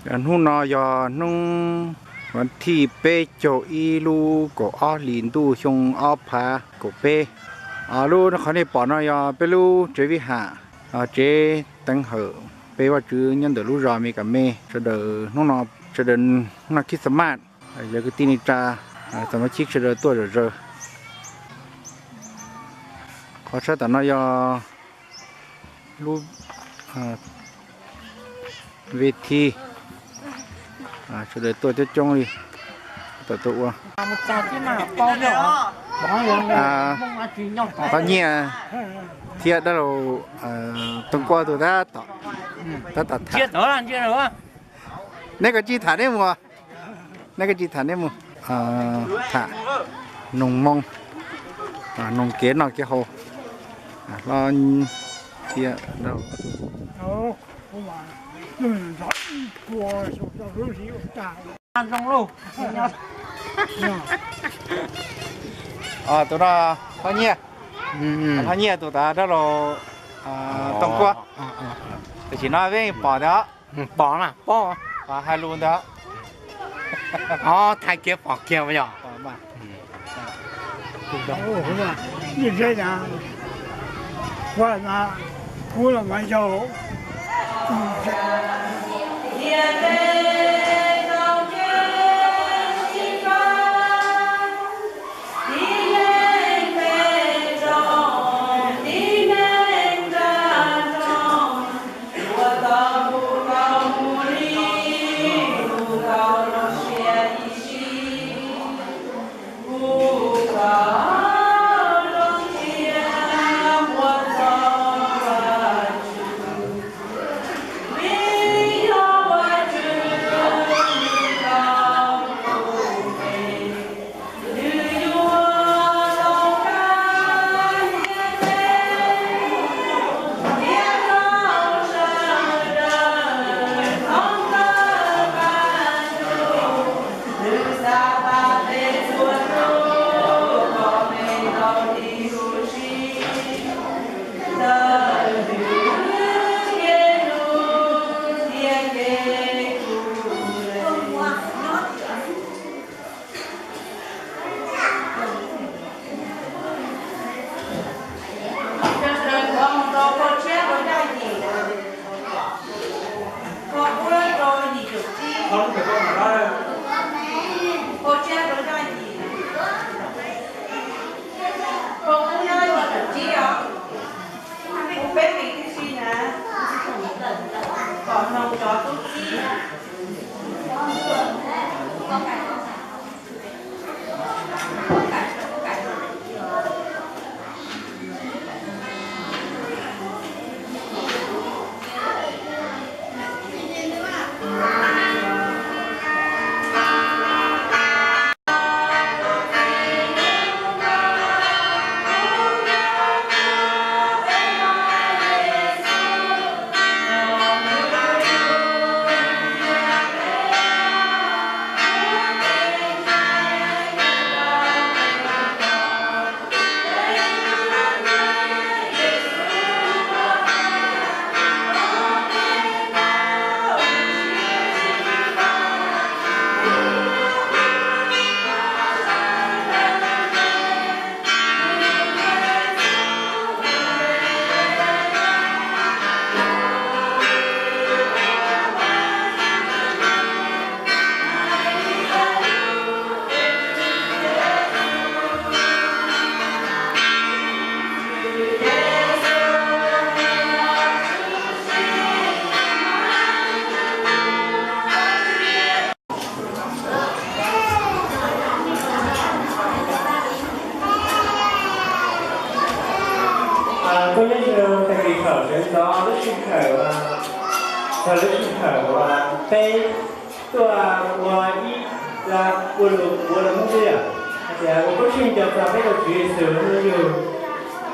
Hnub no yog hnub vas thij peb caug ib lub kaum ob hlis ntuj xyoo ob phav kaum peb. Lub qhov nej pom no yog peb lub tsev vij ham, tsev teev hawm peb Vajtswv nyob ntawm lub zos Mes Kas Mes. Sawv daws hnub no, sawv daws hnub no Christmas, yog kwv tij neej tsa, txom nyem sawv daws tuaj zom zaws. Qhov sab tom no yog lub ve thij, sawv daws tuaj coob coob li. Tam tuaj ua, qhov nyiaj thiab dab laug Tooj Kuab tus tab tom, tab tom tham. Neb koj tsis tham neb mus, neb koj tsis tham neb mus, tham noog moo, noog kev noj kev haus, hlob thiab dab laug. Tus no hlob nyiaj, hlob nyiaj tus tas dab laug Tooj Kuab. Tam sim no peb pom ntawd, pom na, pom hais lus ntawd, thaij kiag pom kiag yog. Koj nyob zoo, tag kis thaum sawv ntxov lub sij hawm, txog lub sij hawm uas peb tuaj ua ib, ua lus, ua lus Hmoob Xwb yom, hais tias ua koob tsheej nco txog peb tus Tswv Yexus hnub yug.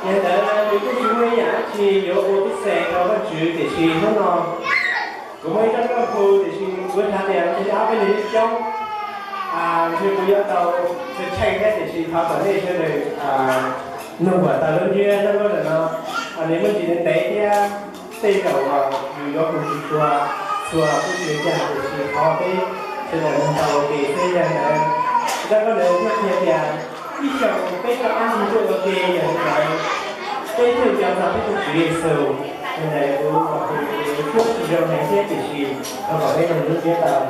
Yog li ntawd nws kuj tsis muaj ib yam dab tsi yuav ua peb xeem rau Vajtswv, tiam sis hnub no kuv muaj ib tsob nkauj hu, tiam sis kuv xav tias ntshe ob peb leeg coob, ntshe kuv yuav tau tsheej thiab, tiam sis thov kom nej sawv daws nug kom tau lub ntsiab lub npaum no, nws muaj ntsis ntev thiab tej zaum yus yuav hu tsis tshua Txhua kuj tsis yog tiam sis qhov peb sawv daws nug tau ua ke xwb yog ntawd. Zaj kab lawv thiaj qhia tias ib xyoos peb rov qab nug tuaj ua ke yog li ntawd, peb thiaj nco txog peb tus Tswv Yexus. Yog ntawd kuv kom kuv suab tsis zoo heev thiab tiam sis thov kom peb nug lub ntsiab tau.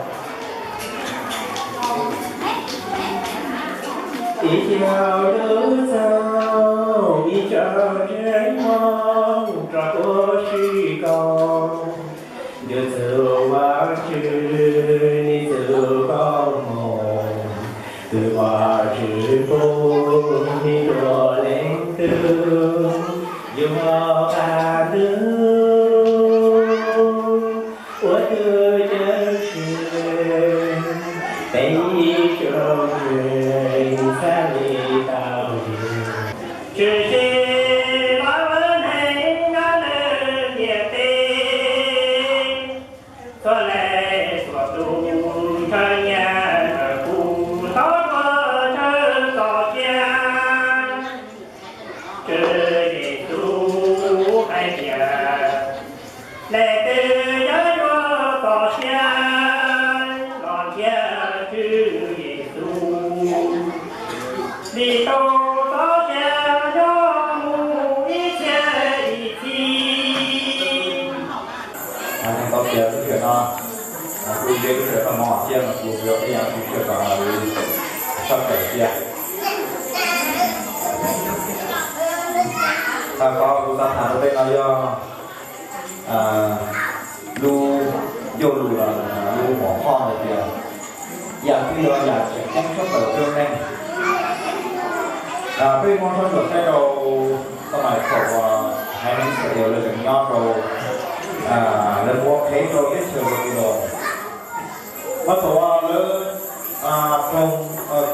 Ib yam lub txaug ib co tsev moog rov tuaj sib koom, yug txug Vajtswv nws txug koob moov, tug Vajtswv pub nws tuaj leej twg, yug hauv qab ntuj ua tug Cawmseej, peb ib tsoom ntseeg xav li tau yug. Tshwm sim los ua neeg nyob lwm ntiaj teb, txhua leej txhua tus ntshaw nyiam ntshaw kub thov ua ntshaw txoj sia. Tswv Yexus hais tias, leej twg yuav yuav txoj sia los nrhiav Tswv Yexus, vim tus txoj sia nyob mus ib txhiab ib txhis. Neeg tau piav lub sij hawm no, kuv ze lub sij hawm no thiab mas kuv yuav peb yam kuv sij hawm sab tawm thiab. Qhov kuv xav tham rau peb no yog lub ncauj lus los lubหัวข้อhais tias yam twg yog yam tseem ceeb tshaj plaws rau neeg. Peb muab sab ntsuam saib rau txoj mais thaum uas haiv neeg Yixalayees lawv tseem nyob rau, lawv mus ua qhev rau teb chaws Npanpiloos. Mas thaum uas lawv ploog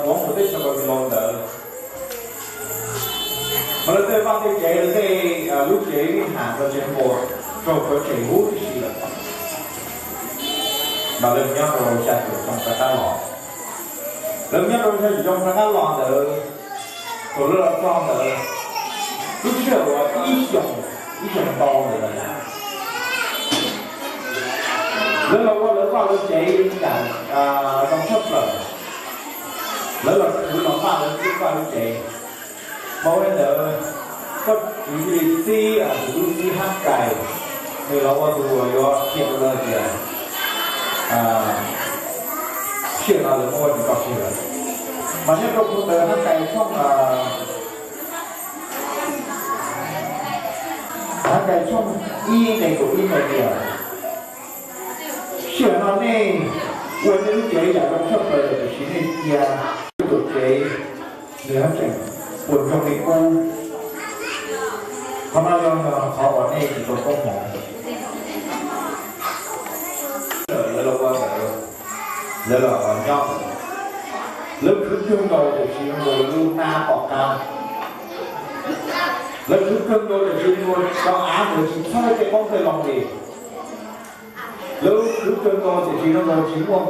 tuav mus teb chaws Npanpiloos ntawd, mas lawv tej vaj tej tsev, lawv tej lub tsev vij has los tsev npua raug cov tsem huv tib si lawm. Mas lawv nyob rau xya caum xyoo rov qab los, lawv nyob rau xya caum xyoo rov qab los ntawd, thaum lawv los txog ntawd, lub sij hawm uas ib xyoos, ib xyoos ntau ntawd, lawv los ua lawv vaj lawv tsev yam zoo tshaj plaws, lawv los khwv los npaj lawv lub vaj lub tsev. Mas ua li ntawd, koj txiv thiaj li txib tus tub txib Hab Kais, nws los ua tus uas yuav qhia rau lawv tias sij hawm no lawv muaj vaj tswv tso tseg lawm. Mas nyob rau phau ntawv Hab Kais tshooj, Hab Kais tshooj ib nqe kaum ib hais tias, sij hawm no nej ua nej lub tsev yam zoo tshaj plaws lawm tiam sis nej cia lub tuam tsev nws haj tseem puas ntsoog li qub. Qhov no yog qhov uas nej tsis tau koob hmoov. Lawv los ua ntawd, lawv los nyob, lawv khwv kawg nkaus tiam sis zoo nkaus lawv lub hnab tom qab. Lawv khwv kawg nkaus tiam sis zoo nkaus cov av ntawd tsis txhawb tej qoob tej loo li. Lawv khwv kawg nkaus tiam sis zoo nkaus tsis muaj,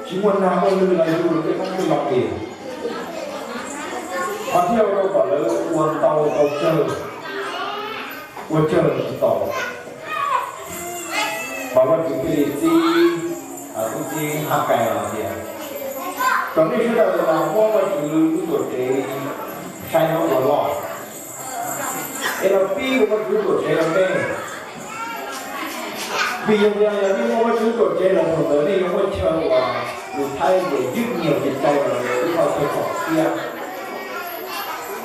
tsis muaj nag muaj lwg los yug lawv tej qoob tej loo li. Mas thiaj ua rau kom lawv ua ntau tau tsawg, ua tsawg tsis tau. Mas Vajtswv thiaj li txib tub txib Hab Kais los tias, kom nej sawv daws los muab Vajtswv lub tuam tsev saib ua loj, es los pib ua Vajtswv lub tuam tsev rau nej. Vim yog tias yog nej muaj Vajtswv lub tuam tsev lawm thaum ntawd nej yuav muaj chaw uas lus Thaib tias ywj nyiam tsis tau lawv ib qho chaw koom siab.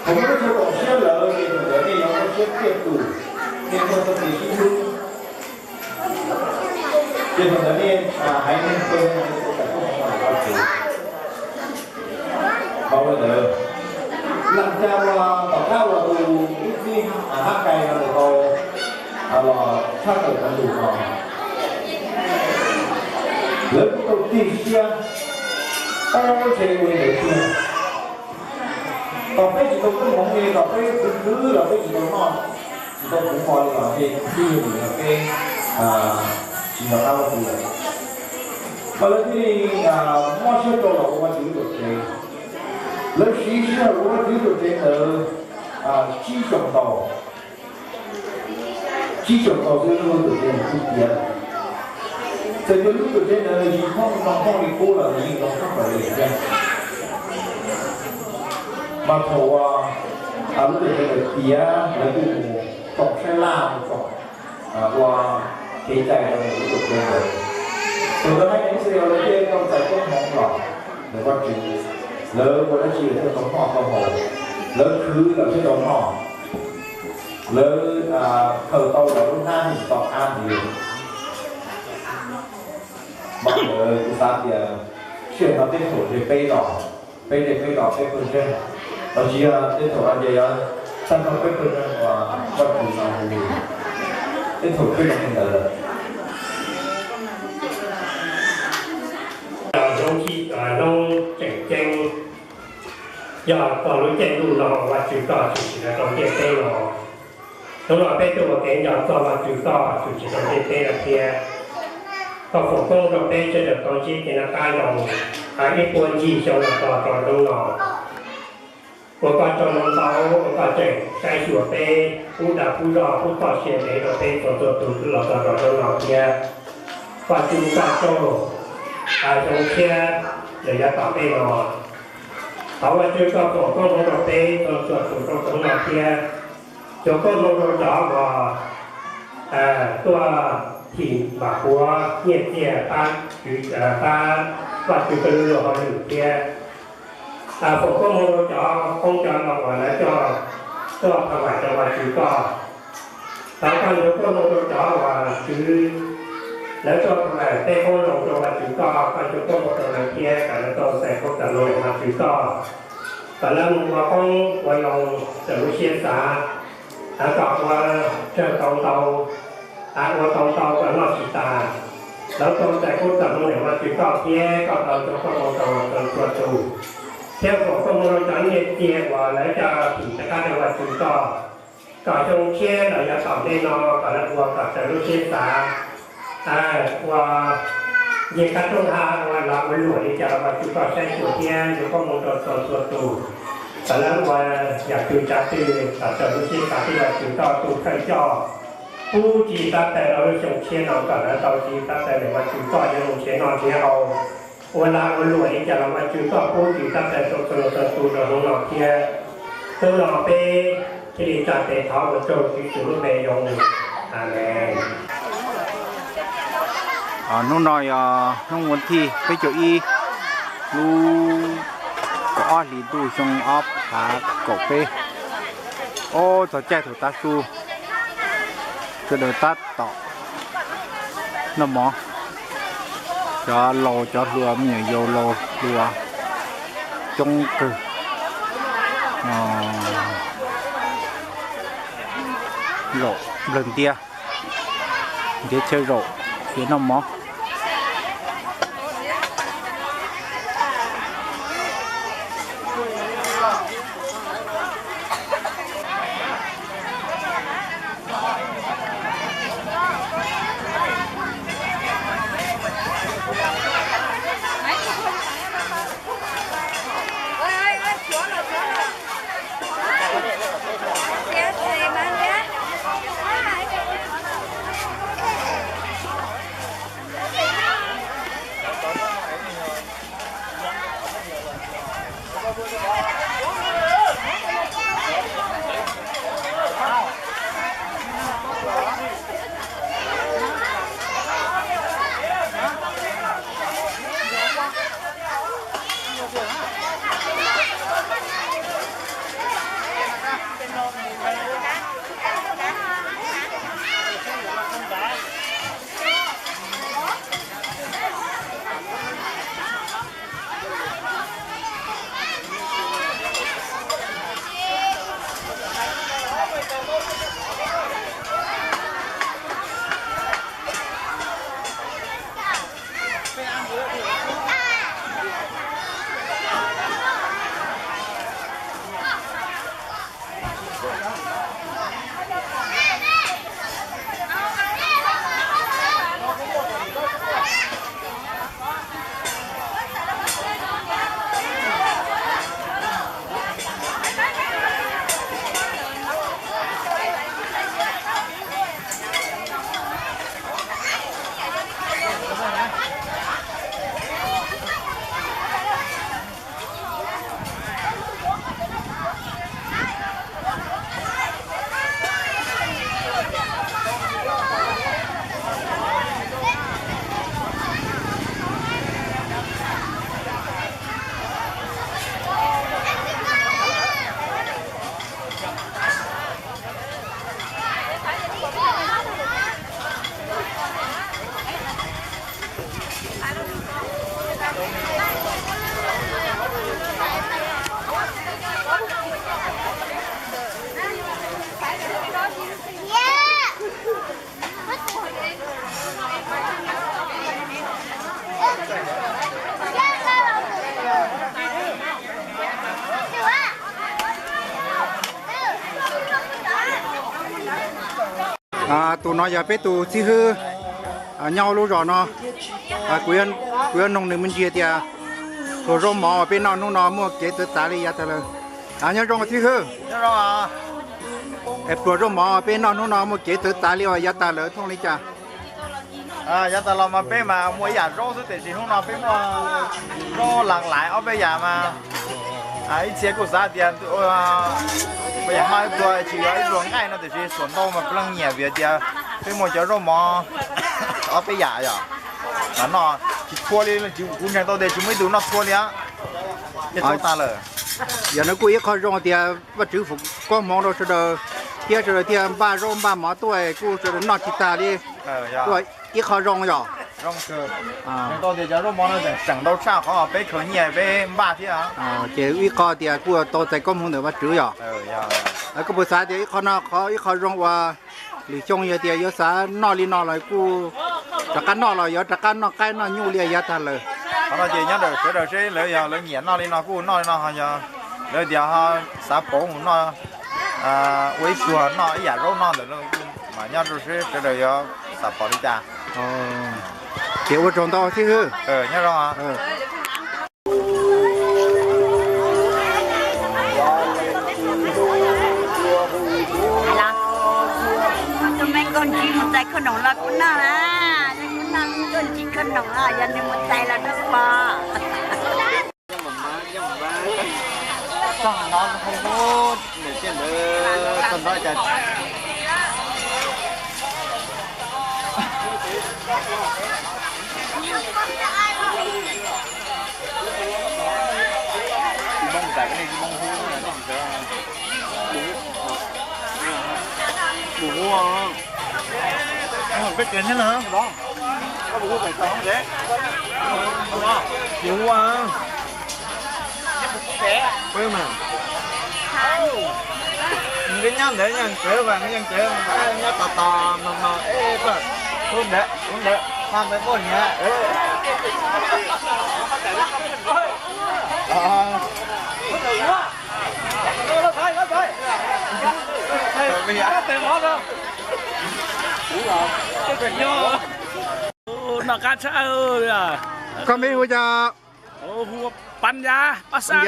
Thaum muaj lub chaw koom siab lawm ces thaum ntawd nej yuav muaj siab tiaj tus, nej muaj txoj kev sib hlub. Ces thaum ntawd nej haiv neeg pawg nej ua tau koob hmoov rau Vajtswv. Mas ua ntawd, lam ca ua tom qab uas tus tub txib Hab Kais no tau los tshaj tawm cov lus no, lawv kuj tau tig siab, tab ntshe ua li ntawd tiag. Thaum peb tsis tau koob hmoov li, thaum peb khwv khwv los peb tsis tau noj, tsis tau kuv mo li los ntshe twb yog vim yog peb tsis nco qab Vajtswv lawm. Mas lawv thiaj li mob siab rau los ua Vajtswv lub tuam tsev. Lawv siv sij hawm ua Vajtswv lub tuam tsev ntawd tsib xyoos ntau. Tsib xyoos ntau xwb lub tuam tsev ntawd kuj tiav lawm. Ces cov lub tuam tsev ntawd nws tsis poob zoo poob li qub los nws yeej zoo tshaj plaws li thiab. Mas thaum uas lub tuam tsev ntawd tiav lawv kuj mus koom saib laj mus koom ua kev cai rau lub tuam tsev ntawd. Thaum ntawd haiv neeg Israel lawv thiaj tau txais koob hmoov los ntawm Vajtswv. Lawv ua dab tsi lawv thiaj tau noj tau haus, lawv khwv lawv thiaj tau noj, lawv khaws tau lawv lub hnab thiaj tsis tau qab ntxiv. Mas ntawd kuv xav tias sij hawm no tej thaum ntshe peb los, peb ntshe peb los peb pheej ntseeg, los tsis yog tej thaum no ces yog tag nrho peb pheej ntseeg uas Vajtswv no hu, tej thaum peb los li ntawd lawm. Hnub tseem ceeb yog txog lub caij ntuj no Vajtswv koj tshwm sim rau ntiaj teb no. Hnub no peb tuaj ua kev nco txog Vajtswv koj tshwm sim rau ntiaj teb no thiab. Koj foom koob rau peb sawv daws tau ntsib kev noj qab nyob hauv ib puag ncig xyoo los txog rau hnub no. Ua koj tsaug ntau ntau uas koj tseem saib xyuas peb pub dag pub zog pub txoj sia ntev rau peb txhua txhua tus los txog rau hnub no thiab. Koj tsaug koj tsaug, xyoo tshiab lawm yav tom ntej no. Thov Vajtswv koj foom koob hmoov rau peb txhua txhua tus rau hnub no thiab. Foom koob hmoov rau cov uas tuaj thim npam puav nyiaj txiag pab, pab Vajtswv koj lub luag hauj lwm thiab. Foom koob hmoov rau cov qoob cov loo uas lawv coj tuaj thov vam rau Vajtswv koj. Thov koj foom koob hmoov rau cov uas kwv lawv tuaj thov vam tej qoob loo rau Vajtswv koj, koj foom koob hmoov rau lawv thiab kom lawv tau txais koob txais loo ntawm Vajtswv koj. Kom lawv mus ua qoob ua loo raws lub siab xav, kom ua tsawg tau ntau, ua tau ntau kom noj tsis tas. Lawv tau txais koob txais loo ntawm Vajtswv koj thiab koj tau foom koob hmoov rau txhua tus, thiab foom koob hmoov rau cov nyiaj txiag uas lawv coj thim rov qab rau Vajtswv koj. Kom xyoo tshiab los yav tom ntej no kom lawv ua kom raws lub siab xav, ua ncig qab roob hab ua lag ua luam li cas los Vajtswv koj saib xyuas thiab foom koob hmoov rau txhua txhua tus. Kom lawv ua yam twg tsav twg kom raws lub siab xav thiab Vajtswv koj tus thawj coj pub tswv yim tab tais rau lub xyoo tshiab no kom lawv tau tswv yim tab tais ntawm Vajtswv koj yuav mus nrhiav noj nrhiav haus, ua lag ua luam li cas los Vajtswv koj pub tswv yim tab tais rau txhua leej txhua tus rau hnub no thiab. Hnub no peb thiaj li tsa tes thov ua tsaug Tswv Yexus lub npe zoo. Amees. Hnub no yog hnub vas thib peb caug ib, lub kaum ob hlis ntuj xyoo ob phav kaum peb. Ob txog caij thaum tav su, sawv daws tab tom noj mov, cov laus cov hluas me nyuam yaus laus hluas coob kawg. Zaum nplawg ntiab, ntiav chaw zaum, ces noj mov. Tus no yog peb tus xib hwb nyob lub zos no. Kuv yuav noog nws me ntsis tias pluas zaub mov uas peb noj hnub no muaj kev txawv txav li yav tag lawm. Nyob zoo xib hwb. Pluas zaub mov peb noj hnub no muaj kev txawv txav li uas yav tag lawm thooj li cas? Yav tas los mas peb mas muaj ib yam zaub xwb, tiam sis hnub no peb muaj zaub laj lais ob peb yam mas ib txhia kuj xav tias puas yog noj ib pluag tsis yog ib pluag nqaij no, tiam sis xuas ntau mas peb leej nyiam vim tias peb muaj cov zaub mov ob peb yam yom. Mas noj tsis txhua li, kuv ntseeg tau tias tsis muaj ib tug noj txhua li. Yog no kuj ib qho zoo tias Vajtswv foom koob hmoov rau sawv daws thiab sawv daws thiaj npaj zaub npaj mov tuaj kuj sawv daws noj tsis tag li. Kuj ib qho zoo yom. Ntseeg tau tias cov zaub mov no tseem seem ntau tshaj qhov peb khaws nyiaj peb npaj thiab. Ces ib qho tias kuj tau txais koob hmoov ntawm Vajtswv yom. Koj puas xav tias ib qho no qhov ib qho zoo uas lwm xyoo yog tias yuav xav noj li no los kuj rov qab noj los yuav rov qab noj qaib noj nyuj li yav tag lawm? Qhov no ces nyob rau sawv daws seb lawv yog lawv nyiam noj li no kuj noj li no, ho yog lawv tias ho xav pauv mus noj ua ib pluag noj ib yam zaub no ntawm no mas nyob rau seb sawv daws yuav xav pauv li cas. Ces ua tsaug ntau xib hwb. Nyob zoo. Tus me nkauj ntsig mus txais khawb noom los kuv noj na, kuv noj me nkauj ntsig khawb noom los yog nws mus txais los rau pom. Peb tias thiab na, peb mas nws nyob ntawd nyob ntawd mas nyob tos tos mas mas eb, ub ntawd ub ntawd, ha ntawd muaj nyiam. Noj qab tshaj. Koj me hu cas? Pab Yab, Pab Xab.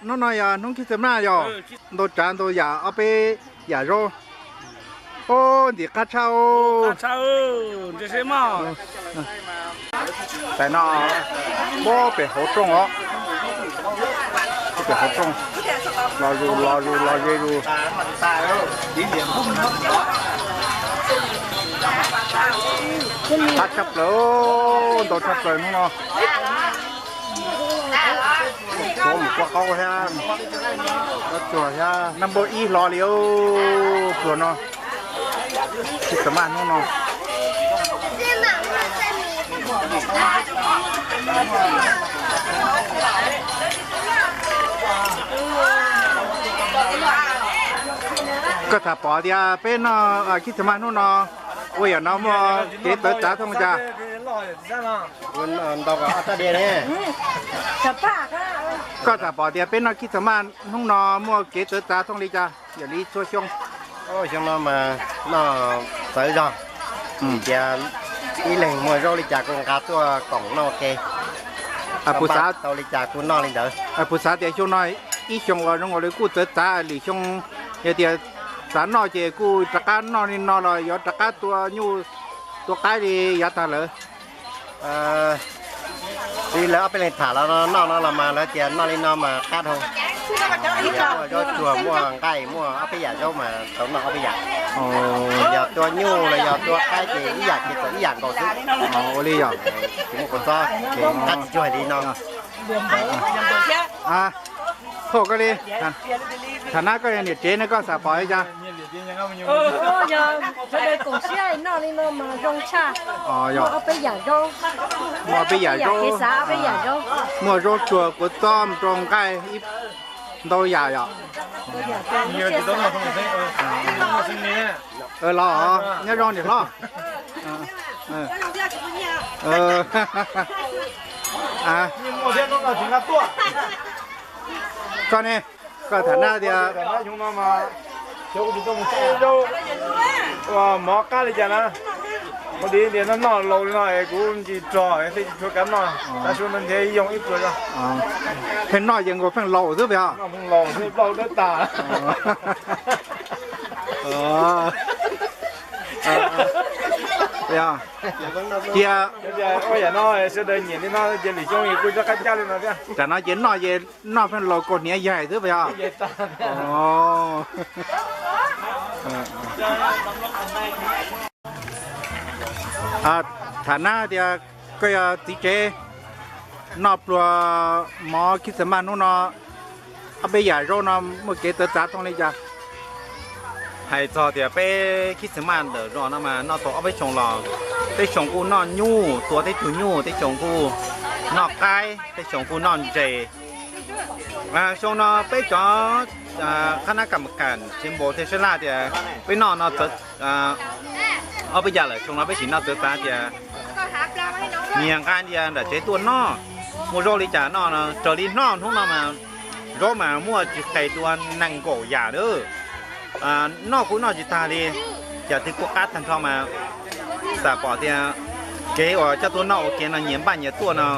Hnub no yog hnub Khib Txwm Maj yog ntau tsav ntau yam ob peb yam zaub. Ub, ntim qab tshaj. Tais no, pem hauv rooj os, pem hauv rooj, los zus los zus los ze zus. Qab tshaj plaws, ntau tshaj plaws hnub no. Tuav mus kua qaub thiab, tuav thiab, nab npauj ib hlo li pluag no. Khib Txwm Maj hnub no. Koj tham pom tias peb noj Khib Txwm Maj hnub no ua yam no muaj kev txawv txav thooj li cas? Koj tham pom tias peb noj Khib Txwm Maj hnub no muaj kev txawv txav thooj li cas yam li txhua xyoo? Xyoo no mas noj txawv zog, tias ib leeg muaj zaub li cas kuj nqa tuaj koom noj ua ke. Puas xav tau li cas kuj noj li ntawd. Puas xav tias xyoo no ib xyoo uas zoo nkaus li kuj txawv txav, lwm xyoo yog tias xav noj ces kuj rov qab noj li no los yuav rov qab tua nyuj tua qaib li yav tag lawm? Li lawv ob peb leeg tham los noj no los mas lawv tias noj li no mas qab dhau. Yog muaj zaub tsuag muaj nqaij muaj ob peb yam zaub mas tau noj ob peb yam. Yog tua nyuj los yog tua qaib ces ib yam ces txawm ib yam nkaus xwb. Ua li yog. Tsis muaj kua txob ces qab tsis cuag li no. Thauj koj li, tham nab koj niam tsev ne koj xav pom li cas? Yog sawv daws koom siab noj li no mas zoo tshaj. Yog ob peb yam zaub, muaj peb yam zaub, kev xav ob peb yam zaub, muaj zaub tsuag, kua txob, rau nqaij, ib ntau yam yom. Los nyob zoo niam hlob. Koj ne, koj tham nab tias mov qab li cas na. Ua li tias noj noj laus li no es kuv ntsis rog thiaj tsis tshua kav noj, tab sis no nrhiav yoo ib pluag. Pheej noj ces nkaus pheej laus xwb pes os. Laus xwb, plaub dawb tas. Cia, ua yam no sawv daws nyiam li no ces lwm xyoo kuj rov qab cab li no thiab. Tam no ces noj ces noj pheej laus kaus hniav yaig xwb pes os. Tham nab tias koj yog txiv tsev, noj pluag mov Christmas hnub no, ob peb yam zaub no muaj kev txawv txav thooj li cas? Hais txog tias peb Christmas ntawm zos no mas noj tau ob peb xyoo los, tej xyoo kuj noj nyuj, tua tej tug nyuj, tej xyoo kuj noj qaib, tej xyoo kuj noj ntses. Xyoo no peb cov qhab nab kam kas tsev npaum thiaj sab laj tias peb noj no ob peb yam lawm, xyoo no peb tsis noj txawv txav tias nyias nqa ntias nram tsev tuaj noj, muaj zaub li cas noj no raws li noj. Hnub no mas zaub mas muaj tsis qis dua nees nkaum yam na. Noj kuj noj tsis tag li, yam twg kuj qab tag nrho mas xam pom tias kev uas coj tuaj noj ua ke no nyias npaj nyias tuaj no,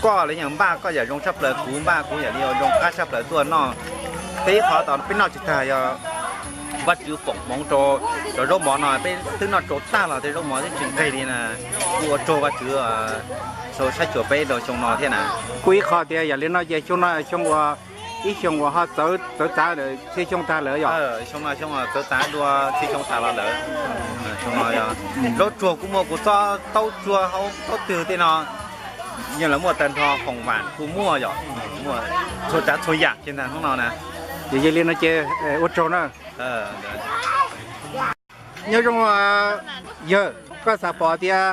koj los yeej npaj koj yam zoo tshaj plaws, kuv npaj kuv yam li zoo qab tshaj plaws tuaj noj. Thiab ib qhov tau peb noj tsis tag yog Vajtswv foom hmoov rau cov zaub mov no, peb twb noj tsau tag los tej zaub mov twb tsis nqig li na. Kuj ua tsaug Vajtswv sau saib xyuas peb rau xyoo no thiab na. Kuj ib qho tias yam li no ces xyoo no xyoo uas ib xyoo uas ho txawv txav lawm txhia xyoo tag lawm yom? Xyoo no xyoo txawv txav dua txhia xyoo tas los lawm. Xyoo no zaub tsuag kuj muaj, kuv txob taub tsuag hauv taub twg tej no yeej los muaj tag nrho, hoom vam kuj muaj yom, muaj txhua tsav txhua yam kiag ntag hnub no na. Ces yog li no ces ua tsaug na. Nyob zoo yawg, koj xam pom tias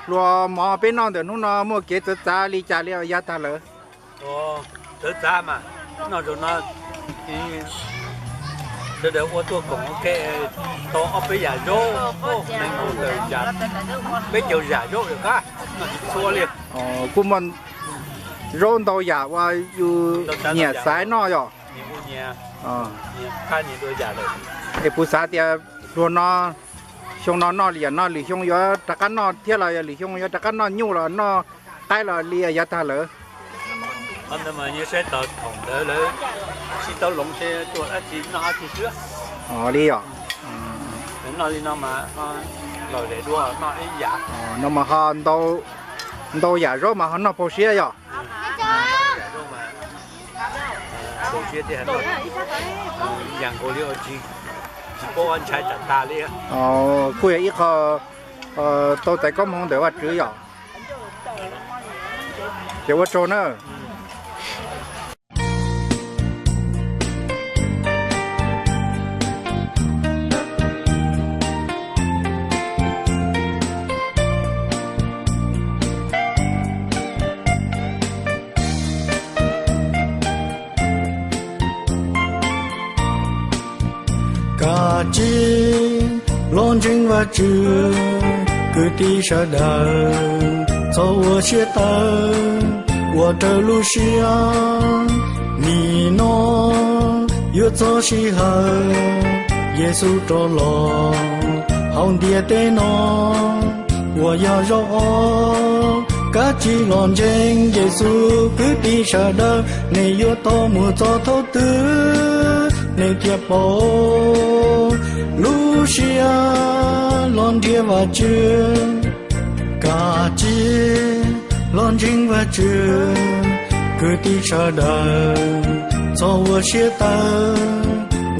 hluas mov peb noj ntawm hnub no muaj kev txawv txav li cas li yav tag lawm? Txawv txav mas noj zaum no sawv daws ua tuaj koom ua ke tau ob peb yam zaub, nees nkaum tawm yam, peb caug yam zaub lawm qab, noj tsis txhua li. Kuj muaj zaub ntau yam uas yus nyiam xaiv noj yom? Es kuv xav tias hluas no, xyoo no noj li yam no lwm xyoo yuav rov qab noj thiab los yog lwm xyoo yuav rov qab noj nyuj los noj qaib los li yav tag lawm? Noj li yom? No mas ho ntau yam zaub mas ho noj pauv siab yom? Kuj yog ib qho tau txais koob hmoov ntawm Vajtswv yom? Ces ua tsaug na. Kav tsij los ntseeg Vajtswv, kwv tij sawv daws, txhob ua siab tawv, ua raws lub siab. Nim no yuav txog sij hawm Yexus rov los hauv ntiaj teb no uas yog zaum ob. Kav tsij los ntseeg Yexus kwv tij sawv daws, nej yuav tau mus txog thaum twg nej thiaj paub lub siab los nrhiav Vajtswv. Kav tsij los ntseeg Vajtswv, kwv tij sawv daws, txhob ua siab tawv,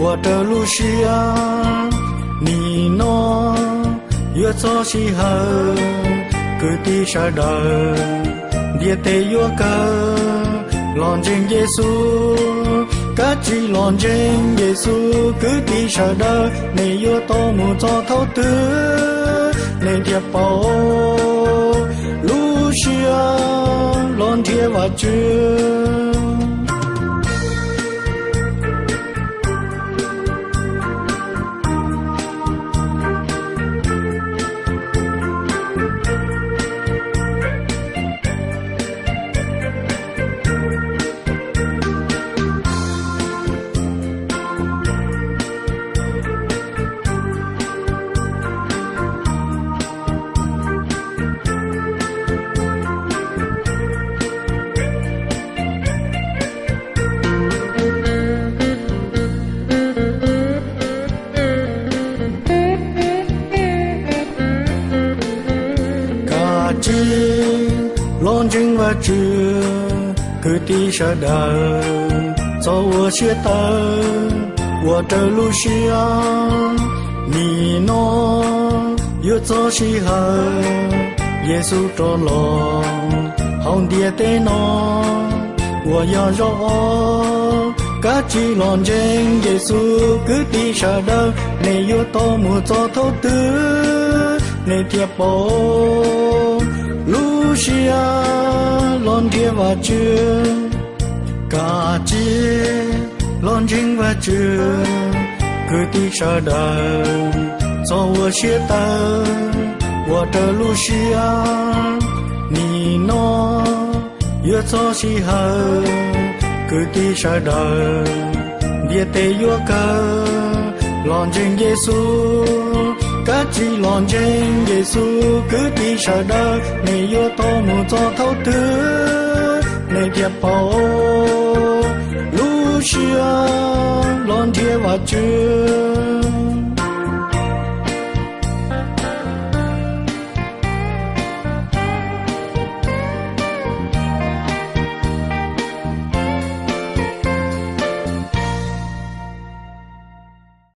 ua raws lub siab. Nim no yuav txog sij hawm kwv tij sawv daws, ntiaj teb yuav kawg, los ntseeg Yexus Kav tsij los ntseeg Yexus kwv tij sawv daws, nej yuav tau mus txog thaum twg nej thiaj paub lub siab los nrhiav Vajtswv. Kav tsij los ntseeg Vajtswv kwv tij sawv daws, txhob ua siab tawv, ua raws lub siab. Nim no yuav txog sij hawm Yexus rov los hauv ntiaj teb no uas yog zaum ob. Kav tsij los ntseeg Yexus kwv tij sawv daws, nej yuav tau mus txog thaum twg nej thiaj paub lub siab los nrhiav Vajtswv. Kav tsij los ntseeg Vajtswv kwv tij sawv daws, txhob ua siab tawv, ua raws lub siab. Nim no yuav txog sij hawm kwv tij sawv daws, ntiaj teb yuav kawg los ntseeg Yexus. Kav tsij los ntseeg Yexus kwv tij sawv daws, nej yuav tau mus txog thaum twg nej thiaj paub lub siab los nrhiav Vajtswv.